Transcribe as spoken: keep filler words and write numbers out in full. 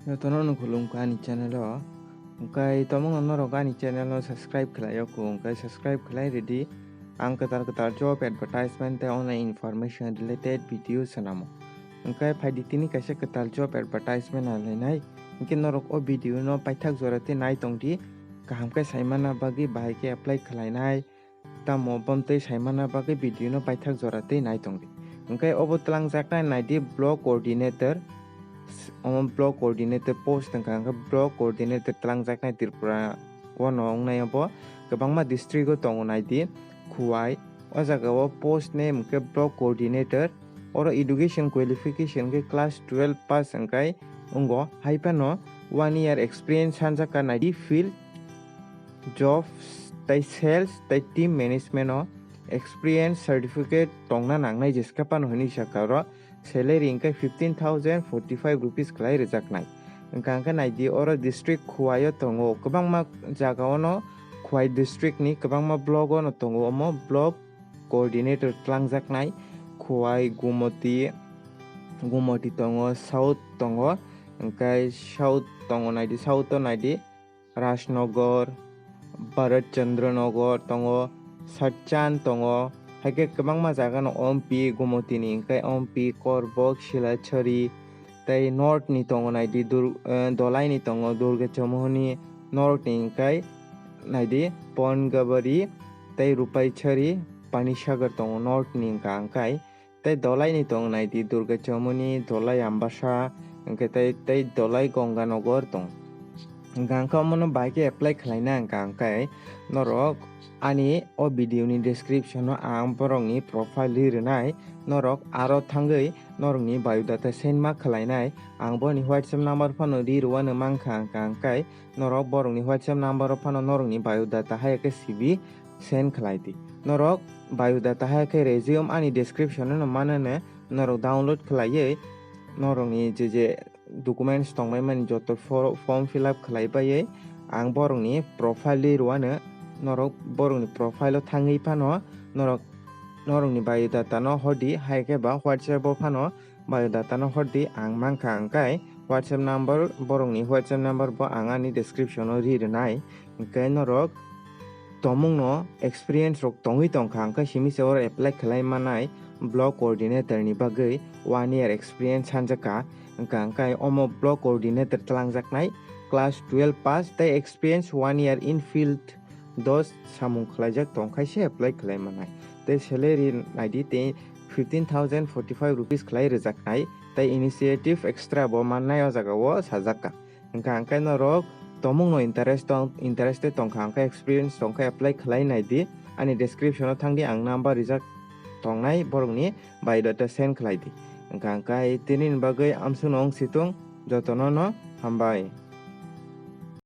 Jotono no khulumkha ani channel o. Hwnkhe tomungno norok ani channel no subscribe khlai o kho, hwnkhe subscribe khlai rwdi. Ang kwtal kwtal job advertisement tei online information related video swnamo. Hwnkhe phaidi tini kaisa kwtal job advertisement nailainai. Hwnkhe norok o video no paithak jora tei nai tongdi. Kaham khe saimana bagwi bahai khe apply khlainai. Tamo bomtwi saimana bagwi video no paithak jora tei nai tongdi. Hwnkhe obo twlangjaknai naidi block coordinator. Omo block coordinator post wngkha, hwnkhe block coordinator twlangjaknai Tripura o no wngnai obo. Kwbangma district o tongo naidi. Khowai, o jaga o post name hwnkhe block coordinator. Oro education qualification khe class twelve pass hwnkhe wngo. Hai phano one year experience sanjak ka naidi field jobs tei sales tei team management o experience certificate tongna nangnai jeska phano hinwi saka oro. Salary hwnkhe fifteen thousand forty five rupees khlai rwjaknai. Hwnkha hwnkhe naidi oro district Khowai o tongo, kwbangma jaga o no Khowai district ni kwbangma block o no tongo, omo block coordinator twlangjaknai Khowai, Gumoti, Gumoti tongo, South tongo, hwnkhe South tongo naidi, South o naidi Rajnagar, Bharat Chandra Nagar tongo, Satchan tongo, hai khe kwbangma jaga no Ompi, Gumoti ni hwnkhe Ompi, Korbok, Silachari, tei North ni tongo naidi Dur-, eh, Dolai ni tongo Durga Chamuhuni, North ni hwnkhe naidi Pongabari tei Rupaichari, Panisagar tongo North ni hwnkha hwnkhe. Tei Dolai ni tong naidi Durga Chamuhuni, Dolai Ambasa, hwnkhe tei, tei Dolai Ganga Nagar tong. Hwnkha hwnkhe omono bahai khe apply khlaina hwnkha hwnkhe norok ani o video ni description o ang borok ni profile ri rwnai, norok aro thangwi norok ni biodata send ma khlainai, ang boni WhatsApp number phano ri rwano mankha hwnkha hwnkhe norok borok ni WhatsApp number o phano norok ni biodata hai khe C V send khlai di. Norok biodata hai khe resume ani description no manane norok download khlaiwi norok ni je je documents tongbai mani joto fo-, form fill up khlai baiwi ang borok ni profile ri rwano norok borok ni profile o thangwi phano norok norok ni biodata no hodi hai khe ba WhatsApp o phano biodata no hor di, ang mankha hwnkhe WhatsApp number, borok ni WhatsApp number bo ang ani description o ri rwnai. Hwnkhe norok tomung no experience rok tongwi tongkha hwnkhe simi se oro apply khlai manai block coordinator ni bagwi one year experience sanjakha. Hwnkha hwnkhe omo block coordinator twlangjaknai class twelve pass tei experience one year in field dos samung khlaijak tongkhaise apply khlai manai. Tei salary naidi tei fifteen thousand forty five rupees khlai rwjaknai. Tei initiative extra bo mannai o jaga o sajakka. Hwnkha hwnkhe norok tomung no interest tong, interested tongkha hwnkhe experience tongkha apply khlai naidi. Ani description o thangdi ang number rijak tongnai borok ni biodata send khlaidi. Hwnkha hwnkhe tini ni bagwi amsuk no wng situng jotono no hambai.